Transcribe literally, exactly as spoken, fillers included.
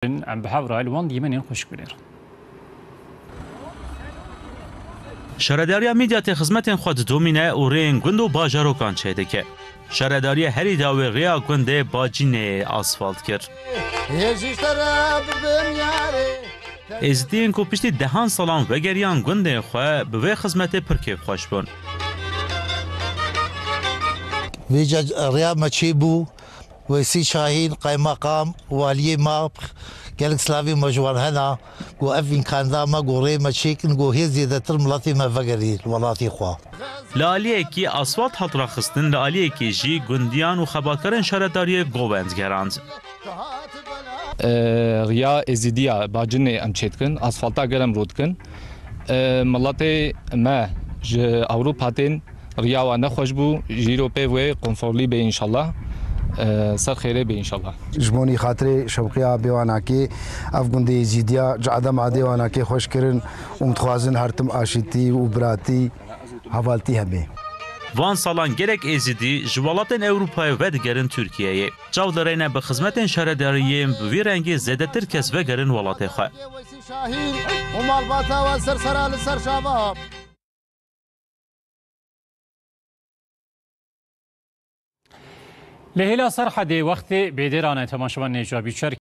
Em bi hev re li wan dîmenên xweşik binêrin. Şaredariya Midyatê xizmetên xwe didomîne û rêyên gund û bajarokan çêdike. Şaredariyê herî dawî rêya gundê Bacîneyê asfalt kir. Êzidiyên ku piştî dehan salan vegeriyan gundên xwe, bi vê xizmetê pir kêfxweş bûn. Vêca rêya me çêbû, Weysî Şahîn, qeymeqam, waliyê me, gelek silavê me ji wan hene, ku ev îmkanda me, ku rê me çêkin, ku hê zêdetir miletê me vegerî welatê xwe. Li aliyekî asfalt hat raxistin, li aliyekî jî gundiyan û xebatkarên şaredariyê govend gerand. E, riya Êzidiya Bacinê em çêdikin, asfalta gel em rûdikin. E, miletê me ji Ewropa tên, riya wan nexweş bû, jîro pê wê konforlî bê înşallah. E, ser xêrê bê înşallah. Ji bonî xatirê Şewqiya Bêwanakê, ev gundê Êzidiya ji edem adê Wanakê xweş kirin û em dixwazin her tim aşîtî û biratî, hevaltî hebe. Van salan gelek Êzidî ji welatên Ewropayê vedigerin Tirkiyeyê. Çav dirêne bi xizmetên şaredariyê bi vî rengî zêdetir kes vegerin welatê xwe. Şahîn û malbata wan ser sera li ser şava. Li hêla Serhedê wextê bêdêran e, temaşevanê Neca Bîçer.